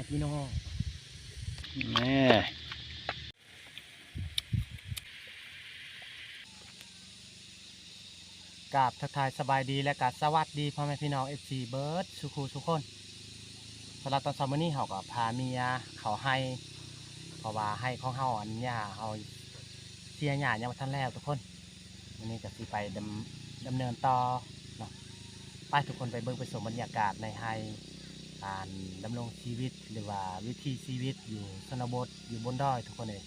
ພີ່ນ້ອງ ແນ່ ກາບທັກທາຍສະບາຍດີ ແລະກະສະຫວັດດີພໍ່ແມ່ພີ່ນ້ອງ ເອັຟຊີ ເບິດສູ່ຄູ່ສູ່ຄົນ. ສຳລັບຕອນເຊົ້າມື້ນີ້ ເຮົາກໍພາເມຍເຂົ້າໄຮ່ ເພາະວ່າໄຮ່ຂອງເຮົາ ອັນຫຍ້າເຮົາເສຍຫຍ້າຍັງບໍ່ທັນແລ້ວທຸກຄົນ. ມື້ນີ້ກໍຊິໄປດຳ ດຳເນີນຕໍ່ເນາະ. ໄປທຸກຄົນໄປເບິ່ງໄປຊົມບັນຍາກາດໃນໄຮ່ ການດຳລົງຊີວິດ ຫຼືວ່າວິຖີຊີວິດຢູ່ຊົນນະບົດ ຢູ່ບົນດອຍທຸກຄົນເອີຍ.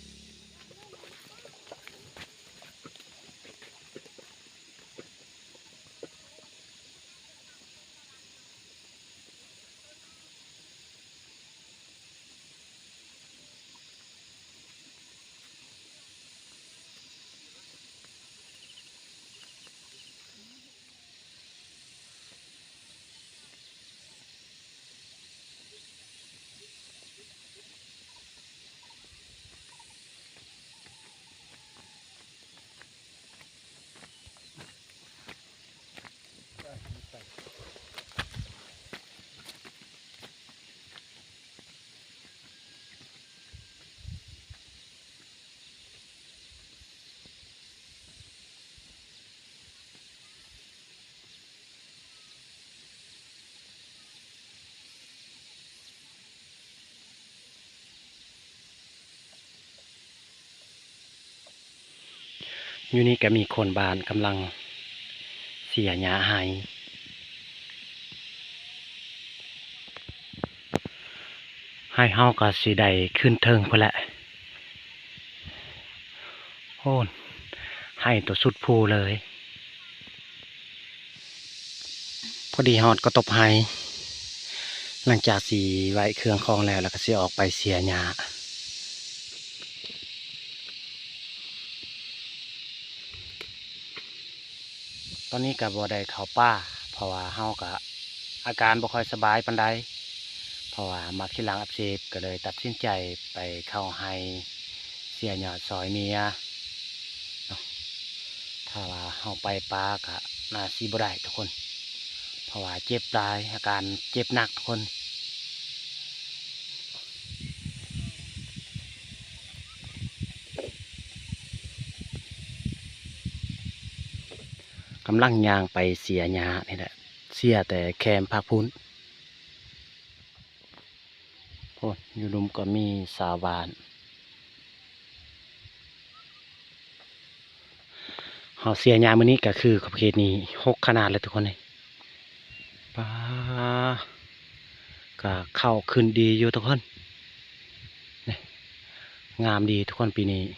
ຢູ່ນີ້ກໍມີຄົນບ້ານກຳລັງເສຍຫຍ້າໄຮ່ ໄຮ່ເຮົາກໍຊິໄດ້ຂຶ້ນເທິງພຸ້ນແຫຼະ. ໂອ້ ໄຮ່ຕົວສຸດພູເລີຍ. ພໍດີຮອດກະຕົບໄຮ່ ຫຼັງຈາກຊິໄຫວ້ເຄື່ອງຂອງແລ້ວ ແລ້ວກໍຊິອອກໄປເສຍຫຍ້າ. ຕອນນີ້ກໍບໍ່ໄດ້ເຂົ້າປ່າ ເພາະວ່າເຮົາກະອາການບໍ່ຄ່ອຍສະບາຍປານໃດ ເພາະວ່າໝາກຂີ້ຫຼັງອັກເສບ ກໍເລີຍຕັດສິນໃຈໄປເຂົ້າໄຮ່ເສຍຫຍ້າຊ່ອຍເມຍເນາະ. ຖ້າວ່າເຮົາໄປປ່າກະໜ້າຊິບໍ່ໄດ້ທຸກຄົນ ເພາະວ່າເຈັບຫຼາຍ ອາການເຈັບໜັກທຸກຄົນ. ກຳລັງຍ່າງໄປເສຍຫຍ້ານີ້ແຫຼະ ເສຍແຕ່ແຄມພາກພຸ້ນ. ໂອ້ ຢູ່ລຸ່ມກໍມີຊາວບ້ານ. ເຮົາເສຍຫຍ້າມື້ນີ້ກໍຄືຂອບເຂດນີ້ຮົກຂະໜາດເລີຍທຸກຄົນເອີຍ. ປາ ກະເຂົ້າຂຶ້ນດີຢູ່ທຸກຄົນ ນີ້ ງາມດີທຸກຄົນປີນີ້. ເ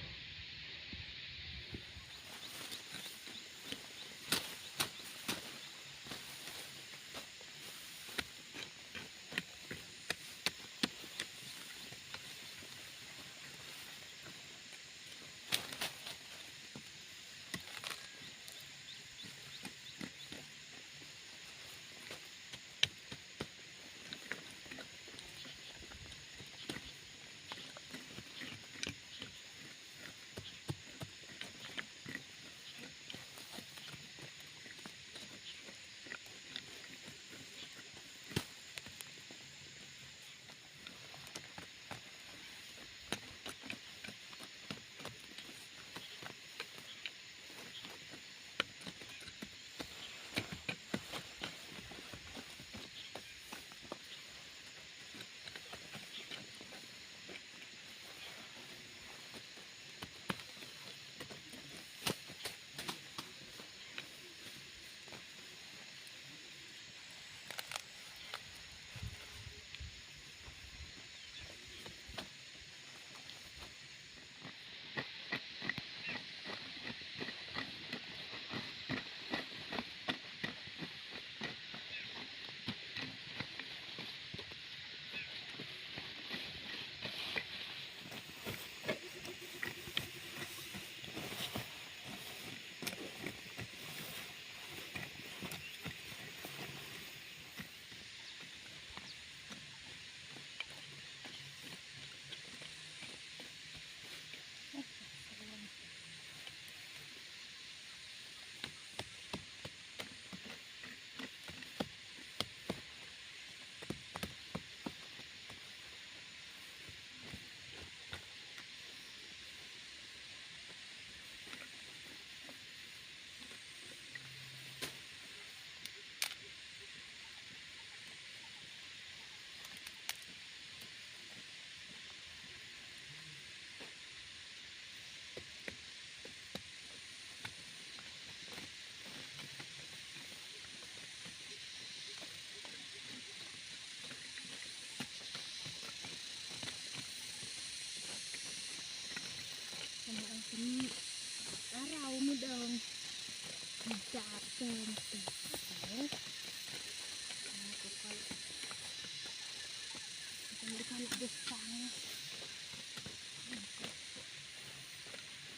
Anak besar.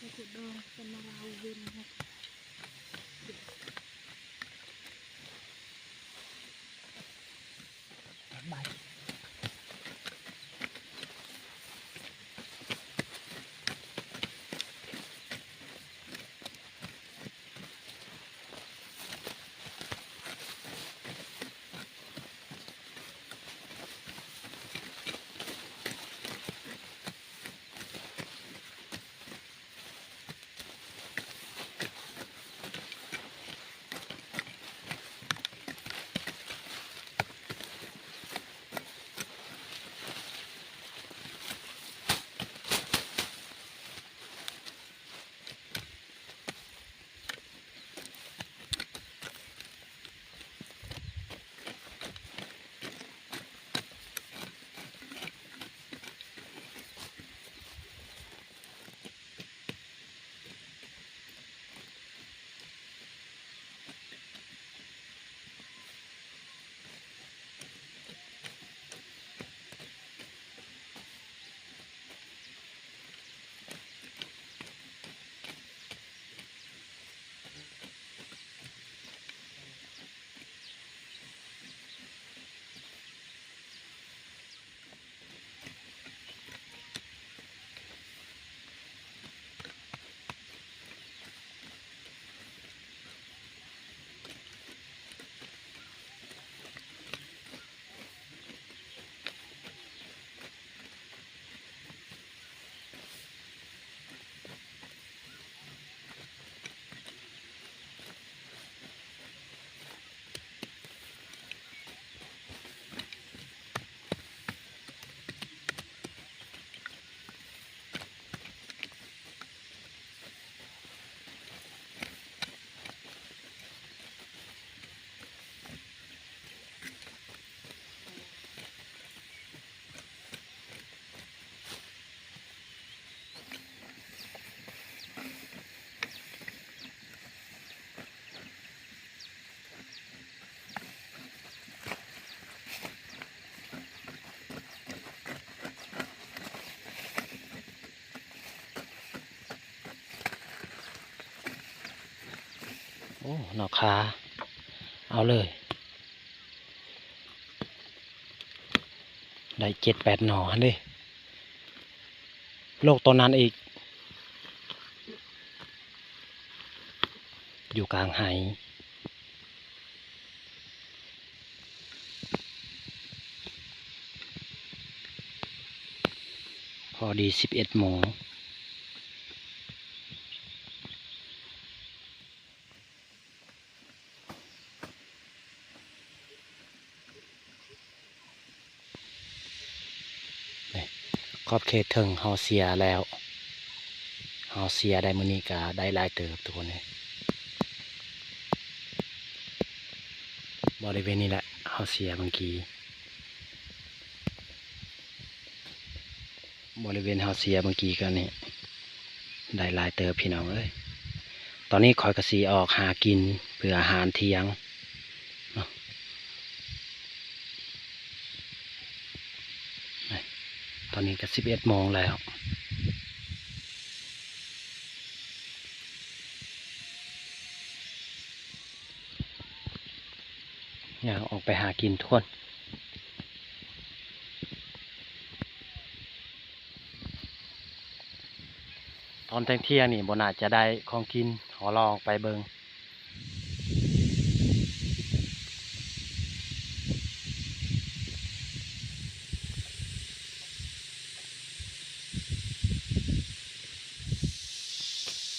Aku dong sama Rawin. Bye. ໂອ້ ເນາະ ຄາ ເອົາເລີຍ ໄດ້ເຈັດແປດໜໍ່ຫັ້ນເດ້ ໂລກໂຕນັ້ນອີກ ຢູ່ກາງໄຮ່. ພໍດີສິບເອັດໂມງ. ນີ້ ຂອບເຂດເທິງເຮົາເສຍແລ້ວ ເຮົາເສຍໄດ້ມື້ນີ້ກະໄດ້ຫຼາຍເຕີບທຸກຄົນເອີຍ. ບໍລິເວນນີ້ແຫຼະເຮົາເສຍເມື່ອກີ້ ບໍລິເວນເຮົາເສຍເມື່ອກີ້ກະນີ້ ໄດ້ຫຼາຍເຕີບພີ່ນ້ອງເອີຍ. ຕອນນີ້ຂ້ອຍກະຊິອອກຫາກິນເພື່ອອາຫານທ່ຽງເນາະ. ຕອນນີ້ກະສິບເອັດໂມງແລ້ວ ຍ່າງອອກໄປຫາກິນທຸກຄົນ. ຕອນທ່ຽງໆນີ້ບໍ່ໜ້າຈະໄດ້ຂອງກິນ ຂໍລອງໄປເບິ່ງ.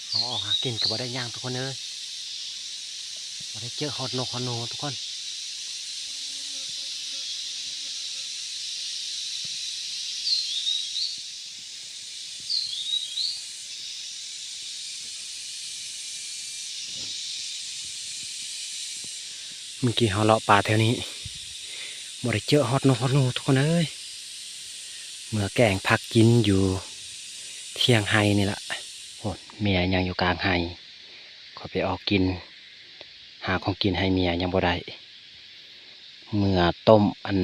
ເຮົາອອກຫາກິນກະບໍ່ໄດ້ຫຍັງທຸກຄົນເອີຍ ບໍ່ໄດ້ເຈີຮອດນົກຮອດໜູທຸກຄົນ. ເມື່ອກີ້ເຮົາເລາະປ່າແຖວນີ້ ບໍ່ໄດ້ເຈີຮອດນົກຮອດໜູທຸກຄົນເອີຍ. ເມືອແກງຜັກກິນຢູ່ທ່ຽງໄຮ່ນີ້ລະ. ໂອ້ ເມຍຍັງຢູ່ກາງໄຮ່ ຂ້ອຍໄປອອກກິນ ຫາຂອງກິນໃຫ້ເມຍຍັງບໍ່ໄດ້. ເມືອຕົ້ມອັນ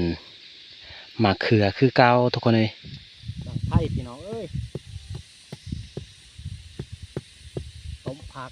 ໝາກເຂືອຄືເກົ່າທຸກຄົນເອີຍ. ດັງໄຟພີ່ນ້ອງເອີຍ ຕົ້ມຜັກ.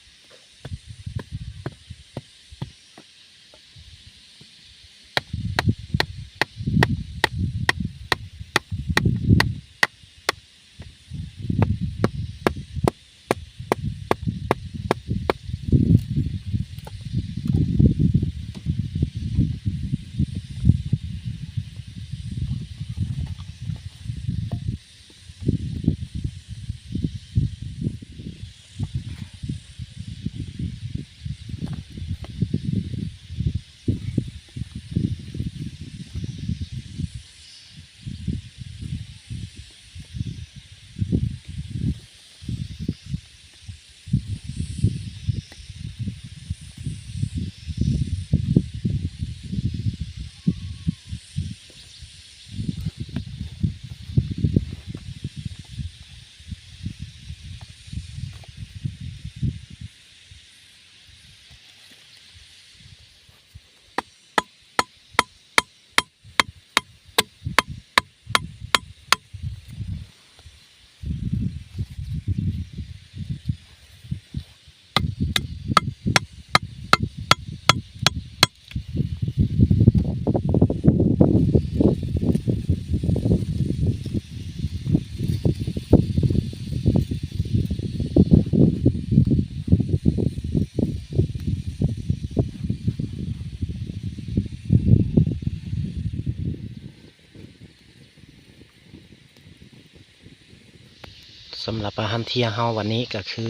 ສຳລັບອາຫານທ່ຽງເຮົາວັນນີ້ກໍຄື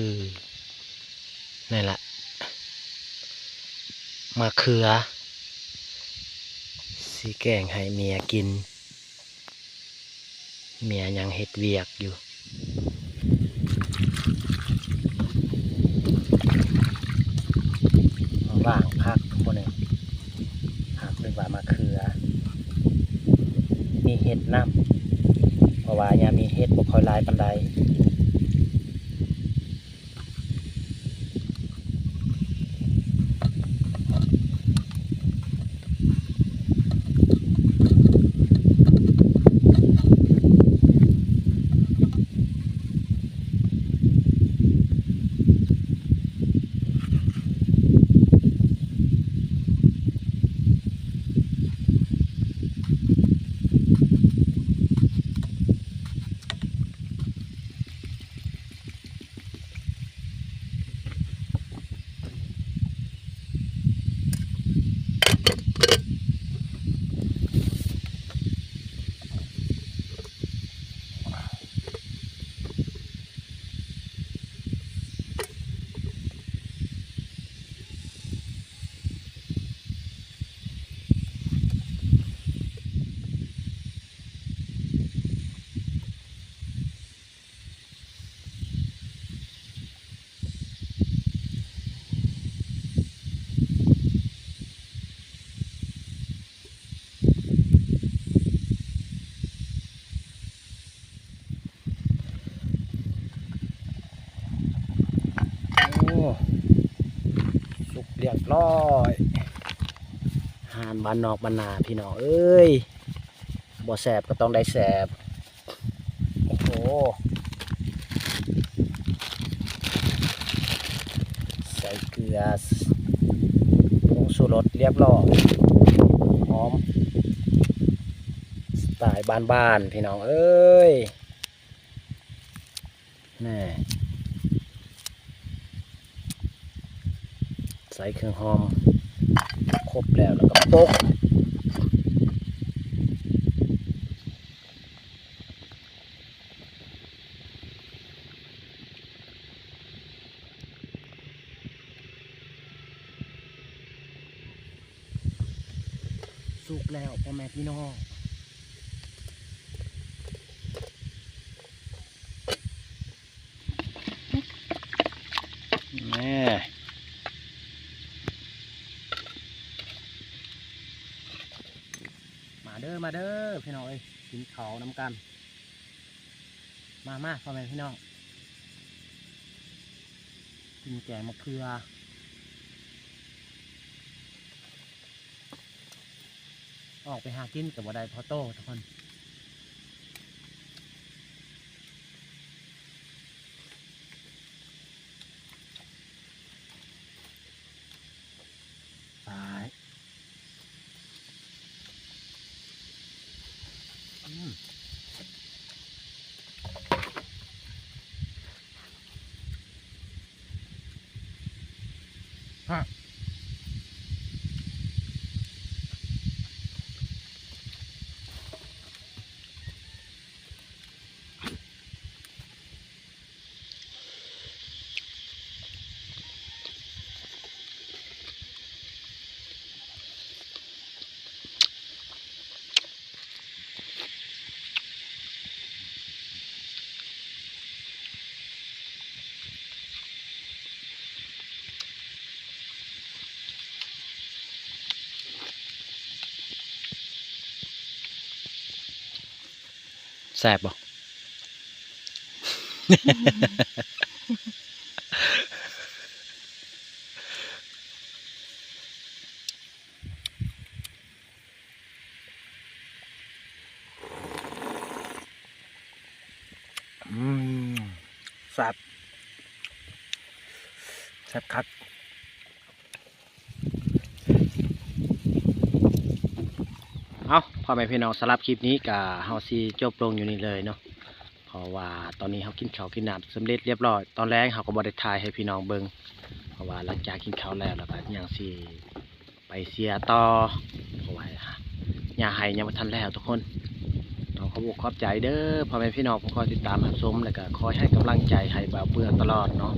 ນັ້ນລະ ໝາກເຂືອ ຊິແກງໃຫ້ເມຍກິນ. ເມຍຍັງເຮັດວຽກຢູ່. ມາຫວ່າງຜັກທຸກຄົນເອີຍ ຜັກ ຫຼືວ່າໝາກເຂືອ ມີເຫັດນຳ ເພາະວ່າຍາມນີ້ເຫັດບໍ່ຄ່ອຍຫຼາຍປານໃດ. ໂອ້ ສຸກລຽບຮ້ອຍ ອາຫານບ້ານນອກບ້ານນາພີ່ນ້ອງເອີຍ. ບໍ່ແຊບກໍຕ້ອງໄດ້ແຊບ. ໂອ້ໂຫ ໃສ່ເກືອ ຜົງຊູລົດລຽບຮ້ອຍ ຫອມ ສະໄຕບ້ານໆ ພີ່ນ້ອງເອີຍ. ແນ່ ໃສ່ເຄື່ອງຫອມຄົບແລ້ວ ແລ້ວກໍປົກ. ສຸກແລ້ວພໍ່ແມ່ພີ່ນ້ອງ. ແມ່ ມາເດີ ມາເດີ ພີ່ນ້ອງເອີຍ ກິນເຂົ້ານຳກັນ. ມາ ມາ ພໍ່ແມ່ພີ່ນ້ອງ ກິນແກງໝາກເຂືອ. ອອກໄປຫາກິນກໍບໍ່ໄດ້ພໍໂຕທຸກຄົນ. ຕາຍ ອືມ ຮະ ແຊບບໍ່? ອືມ ແຊບ ແຊບຄັກ. ເອົ້າ ພໍ່ແມ່ພີ່ນ້ອງ ສຳລັບຄລິບນີ້ກະເຮົາຊິຈົບລົງຢູ່ນີ້ເລີຍເນາະ ເພາະວ່າຕອນນີ້ເຮົາກິນເຂົ້າກິນນ້ຳສຳເລັດລຽບຮ້ອຍ. ຕອນແລງເຮົາກໍບໍ່ໄດ້ຖ່າຍໃຫ້ພີ່ນ້ອງເບິ່ງ ເພາະວ່າຫຼັງຈາກກິນເຂົ້າແລ້ວ ແລ້ວກໍຍັງຊິໄປເສຍຕໍ່ ເພາະວ່າຫຍ້າໄຮ່ຍັງບໍ່ທັນແລ້ວທຸກຄົນ. ຕ້ອງຂອບອົກຂອບໃຈເດີ ພໍ່ແມ່ພີ່ນ້ອງ ຜູ້ຄອຍຕິດຕາມຮັບຊົມ ແລ້ວກໍຄອຍໃຫ້ກຳລັງໃຈໃຫ້ບ່າວເປືອກຕະຫຼອດເນາະ.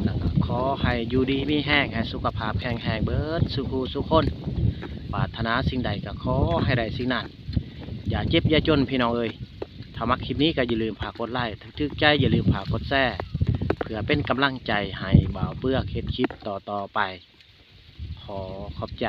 ແລ້ວກໍຂໍໃຫ້ຢູ່ດີມີແຮງ ໃຫ້ສຸຂະພາບແຂງແຮງເບິດສູ່ຜູ້ສູ່ຄົນ. ປາດຖະໜາສິ່ງໃດກໍຂໍໃຫ້ໄດ້ສິ່ງນັ້ນ. ຢ່າເຈັບຢ່າຈົນພີ່ນ້ອງເອີຍ. ຖ້າມັກຄລິບນີ້ກໍຢ່າລືມຝາກກົດໄລ ຖ້າຖືກໃຈຢ່າລືມຝາກກົດແຊ ເພື່ອເປັນກຳລັງໃຈໃຫ້ບ່າວເປືອກເຮັດຄລິບຕໍ່ໆໄປ. ຂໍຂອບໃຈ.